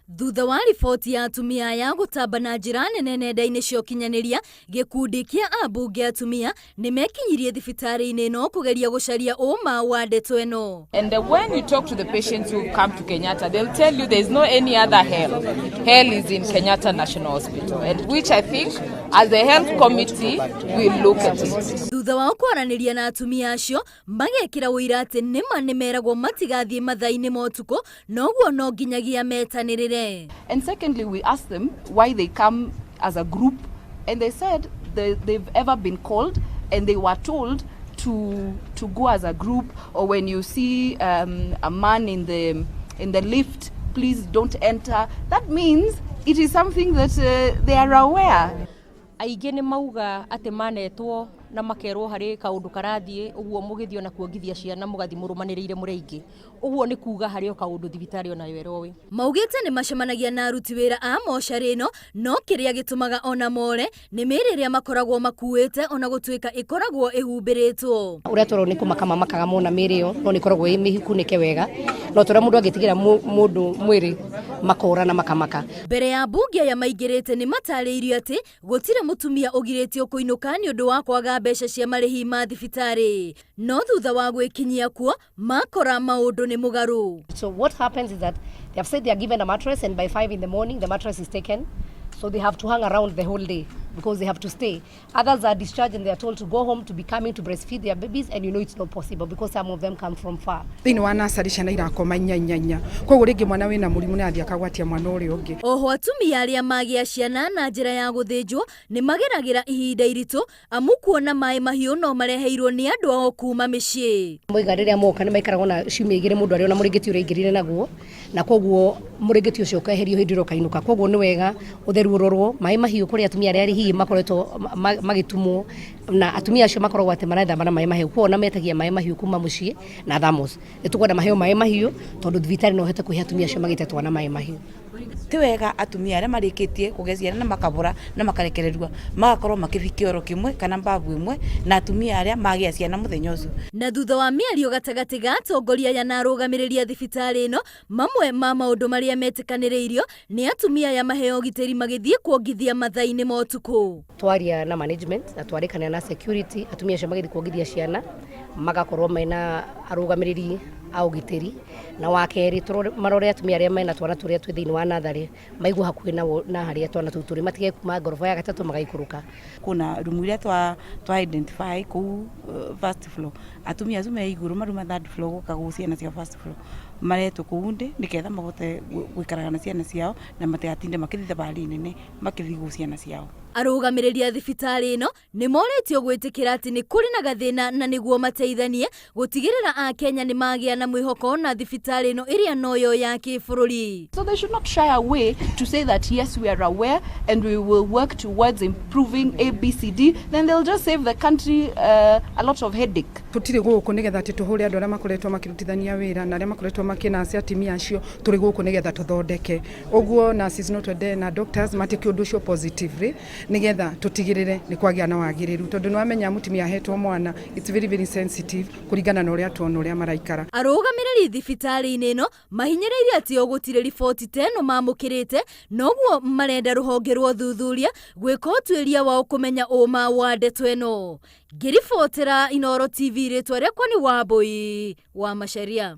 Thutha wa riboti ya atumia aya gũtamba na njĩra nene nenda-inĩ cia ũkinyanĩria, gĩkundi kĩa ambunge atumia nĩ mekinyirie thibitarĩ-inĩ ĩno kũgeria gũcaria ũma wa ndeto ĩno. And when you talk to the patients who come to Kenyatta, they'll tell you there's no any other hell. Hell is in Kenyatta National Hospital, and which I think as a health committee we'll look at it. Thutha wao kwaranĩria na atumia acio, magekĩra ũira atĩ nĩma nĩmeragwo matigathiĩ mathaa-inĩ ma ũtukũ, noguo no nginyagia metanĩrĩre. And secondly, we asked them why they come as a group, and they said they've ever been called and they were told to go as a group, or when you see a man in the lift, please don't enter. That means it is something that they are aware. Aingĩ nĩ mauga atĩ manetwo na makerwo harĩ kaũndũ karathiĩ ũguo, mũgĩthiĩ ona kuongithia ciana mũgathiĩ mũrũmanĩrĩire mũrĩ aingĩ, ũguo nĩ kuga harĩ o kaũndũ thibitarĩ onayo ĩroĩ. Maugĩte nĩ macemanagia na aruti wĩra a mocarĩ ĩno, no kĩrĩa gĩtũmaga ona more nĩ mĩĩrĩ ĩrĩa makoragwo makuĩte, ona gũtuĩka ĩkoragwo ĩhumbĩrĩtwo. Ũrĩa twerwo nĩ kũmaka mamakaga mona mĩĩrĩ ĩyo, no nĩ ĩkoragwo ĩ mĩkunĩke wega, no tũrĩa mũndũ angĩtigĩra mũndũ mwĩrĩ makora na makamaka. Mbere ya mbunge aya maingĩrĩte, nĩ matarĩirio atĩ gũtirĩ mũtumia ũgirĩtio kũinũka nĩ ũndũ wa kwaga mbeca cia marĩhi ma thibitarĩ, no thutha wa gwĩkinyia kuo makora maũndũ nĩ mũgarũ. So what happens is that they have said they are given a mattress, and by 5 in the morning the mattress is taken, so they have to hang around the whole day because they have to stay. Others are discharged and they are told to go home to be coming to breastfeed their babies, and you know it's not possible because some of them come from far. Thĩinĩ wa nursery ciana irakoma inya inya inya, koguo rĩngĩ mwana wĩna mũrimũ nĩ athiĩ akagwatia mwana ũrĩa ũngĩ. Oho atumia arĩa magĩa ciana na njĩra ya gũthĩnjwo nĩ mageragĩra ihinda iritũ, amu kuona maĩ mahiũ no mareheirwo nĩ andũ ao kuma mĩciĩ. Moiga rĩrĩa moka nĩ maikaragwo na ciumia 2 mũndũ arĩ ona mũrĩngĩti ũrĩa aingĩrire naguo, na koguo mũrĩngĩti ũcio ũkeherio hĩndĩ ĩrĩa ũkainũka. Koguo nĩ wega ũtheru ũrorwo, maĩ mahiũ kũrĩ atumia arĩa hihi makoretwo magĩtumwo, na atumia acio makoragwo atĩ marethamba na maĩ mahiũ, koguo ona metagia maĩ mahiũ kuma mũciĩ na thermos. Nĩ tũkwenda maheo maĩ mahiũ tondũ thibitarĩ no ũhote kũhe atumia acio magĩte twana maĩ mahiũ. Ti wega atumia arĩa marĩkĩtie kũgĩa ciana na makabũra na makarekererua magakorwo makĩthi kĩoro kĩmwe kana mbabu ĩmwe na atumia arĩa magĩa ciana mũthenya ũcio. Na thutha wa mĩario gatagatĩ ga atongoria aya na arũgamĩrĩri a thibitarĩ ĩno, mamwe ma maũndũ marĩa metĩkanĩrĩirio nĩ atumia aya maheo ũgitĩri magĩthiĩ kuongithia mathaa-inĩ ma ũtukũ. Twaria na management na twarĩkanĩra na security, atumia acio magĩthiĩ kuongithia ciana magakorwo mena arũgamĩrĩri a ũgitĩri, na wa kerĩ marore atumia arĩa mena twana tũrĩa twĩ thĩinĩ wa natharĩ maigwo hakuhĩ na harĩa twana tũu tũrĩ, matige kuma ngoroba ya gatatũ magaikũrũka. Kuna rumu iria twa identify kũu first floor, atumia acio me igũrũ maruma third floor gũka gũ ciana cia first floor maretwo kũu ndĩ nĩgetha mahote gũikaraga na ciana ciao na matigatinde makĩthiĩ thabarĩ nene makĩthiĩ gũ ciana ciao. Arũgamĩrĩri a thibitarĩ ĩno nĩ morĩtio gwĩtĩkĩra atĩ nĩ kũrĩ na gathĩna na nĩguo mateithanie gũtigĩrĩra Akenya nĩ magĩa na mwĩhoko na thibitarĩ ĩno ĩrĩa noyo ya kĩbũrũri. So they should not shy away to say that yes, we are aware and we will work towards improving A, B, C, D. Then they'll just save the country a lot of headache. Tũtirĩ gũkũ nĩgetha atĩ tũhũre andũ arĩa makoretwo makĩrutithania wĩra na arĩa makoretwo makĩnaci atumia acio, tũrĩ gũkũ nĩgetha tũthondeke ũguo. Nurses no twende na doctors matĩke ũndũ ũcio positively nĩgetha tũtigĩrĩre nĩ kwagĩa na wagĩrĩru, tondũ nĩ wamenya mũtumia ahetwo mwana, it's very very sensitive kũringana na ũrĩa tuona ũrĩa maraikara. Arũgamĩrĩri thibitarĩ-inĩ ĩno mahinyĩrĩirie atĩ o gũtirĩ riboti ta ĩno mamũkĩrĩte, noguo marenda rũhonge rwa ũthuthuria gwĩka ũtuĩria wao kũmenya ũma wa ndeto ĩno. Ngĩribotera Inooro TV, rĩtwa rĩakwa nĩ Wambui wa Macharia.